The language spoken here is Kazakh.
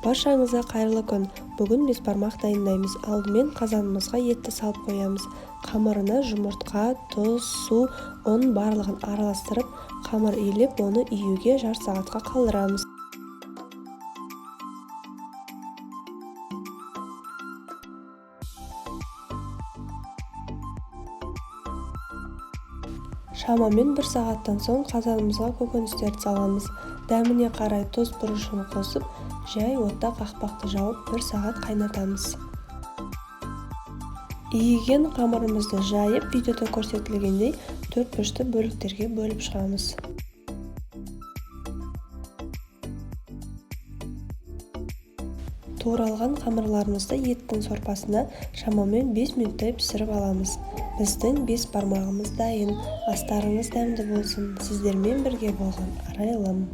Баршаңызға қайырлы күн. Бүгін бесбармақ дайындаймыз. Алдымен қазанымызға етті салып қоямыз. Қамырына жұмыртқа, тұз, су, ұн барлығын араластырып, қамыр илеп, оны июге жарты сағатқа қалдырамыз. Шамамен бір сағаттан соң қазанымызға көкөністерді саламыз. Дәміне қарай тұз, бұрышын қосып, жай отта қақпақты жауып бір сағат қайнатамыз. Иіген қамырымызды жайып, видеода көрсетілгендей төрт бұрышты бөліктерге бөліп шығамыз. Туралған қамырларымызды еттің сорпасына шамамен 5 минуттай пісіріп аламыз. Біздің бес бармағымыз дайын. Астарыңыз дәмді болсын. Сіздермен бірге болған Арайлым.